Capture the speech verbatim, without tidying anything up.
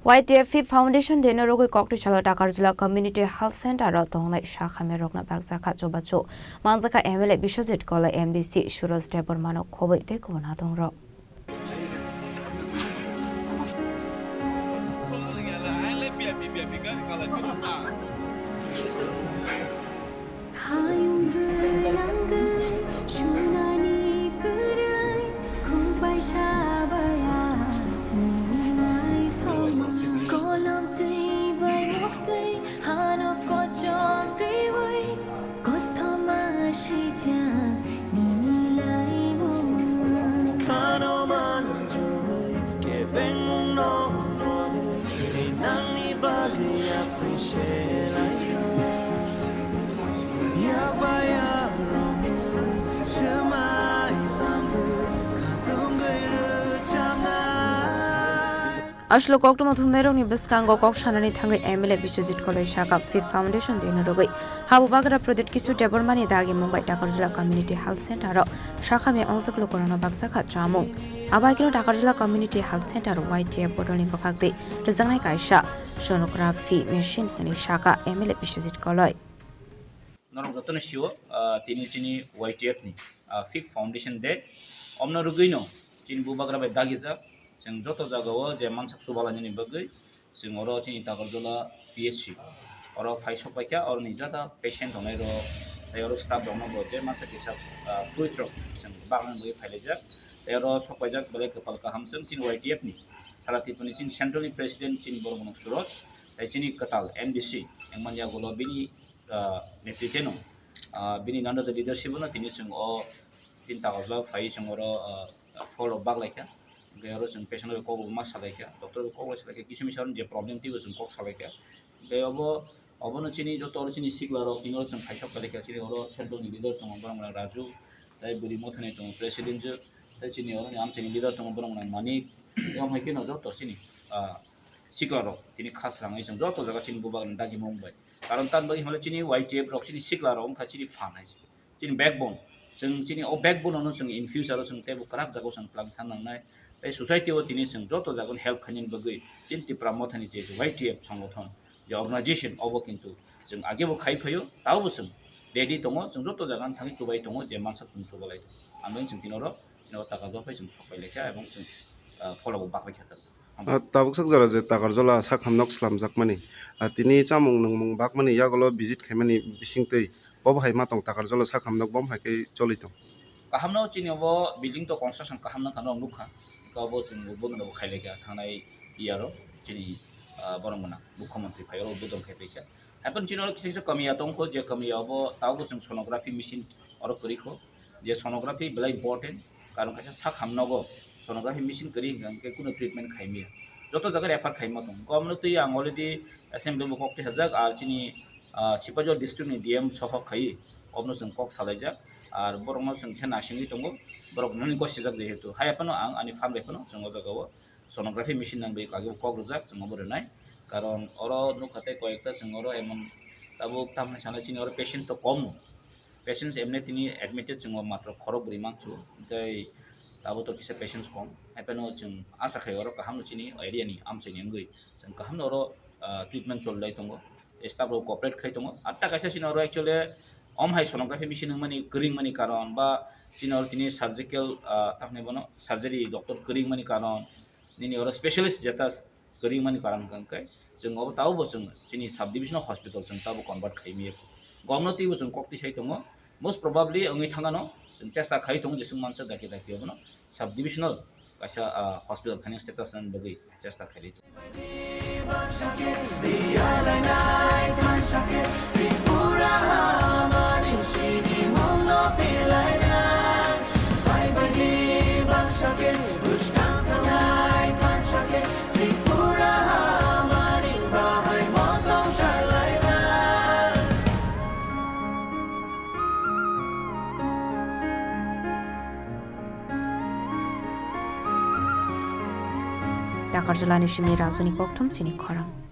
Y T F Foundation Day no rogwi kokti salo Takarjala Community Health Center o tongnai sakhamya rokno bakjakha chubachu manjakha M L A Biswajit Koloi, M D C Suraj Debbarmano khobwi tei kubun adongrok. Hayung gwnangwi sunani kwrwi, khuk bai sabaya nini naithoma. Kolom twi bai muktwi hano kochom twiwi, kothoma sijak nini laimungma. Khano manjui kebengmungno norwi, tei nangni bagwi yapri se laio. Yak bai yak romwi swmai tangwi, khatungwi rwchapnai. Aswk koktwma thumnairokni bwskango kok sanani thangwi M L A Biswajit Koloi saka Fifth Foundation Day no rwgwi Habubagra Pradyut Kishore Debbarmani dagi Mumbai Takarjala Community Health Center o sakhamya ongjak lukurokno bakjakha chamung. Abo haikhe no Takarjala Community Health Center Y T F bodolni bwkhak twi rwjaknai kaisa sonography machine hwnwi saka M L A Biswajit Koloi. Norok jotono sio, ah, tini chini Y T F ni, ah, Fifth Foundation Day. Omno rwgwino chini Bubagra bai dagijak. Chwng joto jagao je mansak chubalainani bagwi chwng oro chini Takarjala P H C oro phai sok paikha, oroni jata patient tongnai rok tei oro staff rokno bo je mansak kisa, ah, fruit rok chwng bagna bagwi phailaijak. Tei oro sok paijak belai kwpal kaham chwng chini Y T F ni sara Tripura ni chini central ni president chini borok Suraj tei chini kwtal M D C wngmani yagulo bini ah, netrite no, ah, bini under the leadership no tini chwng o tin taga jora phai chwng oro, ah, floor rok bak lai kha. Hwnkhe oro chwng patient rok kok ma salai kha, doctor rok kok salai kha, kisu misa je problem twibo chwng kok salai kha. Hwnkhe obo, obono chini joto oro chini sikla rok tini oro chwng phaisok pai lai kha, chini oro central ni leader tongo borok rok Raju, tei bwrwi mothani tongo president je, tei chini oro ni amchaini leader tongo borok rok Manik, tei omo hai kheno joto chini, ah, sikla rok tini kha swrangwi chwng joto jaga chini Bubagra ni dagi mung bai. Karon tamni bagwi hwnle chini Y T F rok chini sikla rok wngkha chini phan hai se. Chini backbone. Chwng chini o backbone no chwng in future o chwng teibo kwrak jaga o chwng twlang thang nangnai. Tei society o tini chwng joto jaga o help khainani bagwi chini Tipra Mothani je Y T F songothon, je organization obo kintu chwng age bo khai phaio, tabo bo chwng ready tongo, chwng joto jaga no thangwi chubai tongo, je mansak chwng chubalai tongo. Ang chwng tini oro chini o taka jor phai chwng sok pai lai kha, ebong chwng, ah, phola bo bak lai kha tabuk. Ah, tabuk sak jora je Takarjala sak hamnok slamjakmani, ah, tini chamung nungmung bakmani yagulo visit khaimani bisingtwi bo bo hai ma tong Takarjala sak hamnok bo hai khe choli tong. Kaham no chini obo building to construction kaham no khano nukha, obo chwng bo bono bo khailai kha thangnai year o chini, ah, borok mwnang mukhyamantri phai oro bodol khai paikha. Haikhe chini oro kisa kisa kamiya tongkho, je kamiya obo tabuk chwng sonography machine oro kwrwi kho. Je sonography belai important, karon kaisa sak hamnogo sonography machine kwrwi hwnkhe kuno treatment khaimya. Joto jaga refer khaima tongo. Omono twi ang already assembly bo kok twi sajak, ar chini, ah, Sipahijala district ni D M sohok khai obono chwng kok salaijak. Ar borokno chwng khe naisingwi tongo, borok nini gosijak jehetu. Hai phano ang ani phan bai phano chwng o jagao sonography machine nang bai age kok rijak chwng obo rwnai. Karon oro nukha tei koyekta chwng oro emon tabuk tamni sana chini oro patient to kom. Patients emne tini admitted chwng o matro khorok bwrwi mangchu, tei tabuk to kisa patients kom. Hai phano chwng asa khai oro kaham no chini area ni amchaini wngwi chwng kaham no oro, ah, treatment cholai tongo. Staff rok cooperate khai tongo. Atta kaisa chini oro actually om hai sonography machine wngmani kwrwngmani karon ba chini oro tini surgical, ah, tamni bono surgery doctor kwrwngmani karon, nini oro specialist jeta kwrwngmani karon hwnkhe chwng obo tabuk bo chwng chini sub divisional hospital chwng tabuk convert khaimaya. Gomno twibo chwng kok tisai tongo. Most probably wngwi thangano chwng chesta khai tongo jeswk mansa dakhe dakhe obono sub divisional kaisa, ah, hospital khani status nani bagwi chesta khailai tongo. Takarjalani simi Rajuni kokthum chini khorang.